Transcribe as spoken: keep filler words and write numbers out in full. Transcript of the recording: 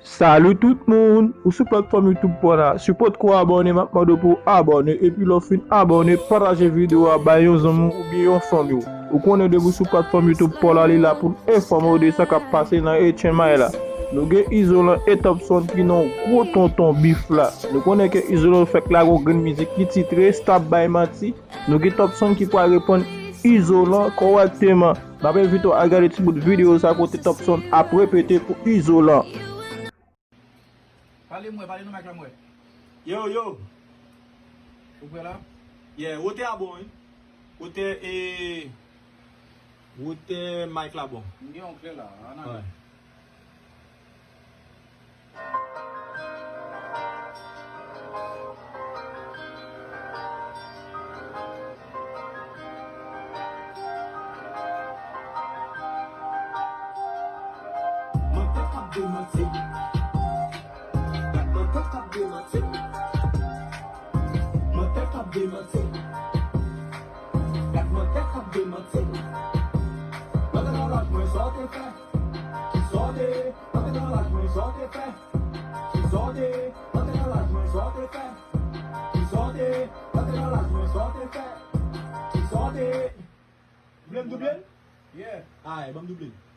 Salut tout moun! Ou sou platfòm YouTube pa w la. Si w potko abòne, m ap mande w pou w abòne. Epi lè w fin abòne, pataje videyo a bay yon zanmi w oubyen yon fanmi w. Ou konnen depi w sou platfòm YouTube pa w la, li la pou l enfòme w de sa k ap pase nan H M I la. Nou gen Izolan e Topson ki nan gwo tonton bif la. Nou konnen ke Izolan fèk lage yon grenn mizik ki titre Stop Bay Manti. Nou gen Topson ki pral reponn Izolan kòrèkteman. M ap envite w al gade ti bout videyo sa kote Topson ap repete pou Izolan. Pale m wè, pale nan mic la m wè. Yo, yo. Ou prè la? Yeah, wotè a bon, wi. Wotè, e, wotè mic la bon. M gen yon klè la, ann ale. Wè. Mantè k ap demanti. Gad mantè k ap demanti. Mantè k ap demanti. Gad mantè k ap demanti. Mantè nan laj mwen sa w te fè. Kisa w te, mantè nan laj mwen sa w te fè. Kisa w te, mantè nan laj mwen sa w te fè. Kisa w te, mantè nan laj mwen sa w te fè. Kisa w te. Ou vle m double l? Yeah. Ay, ban m double l.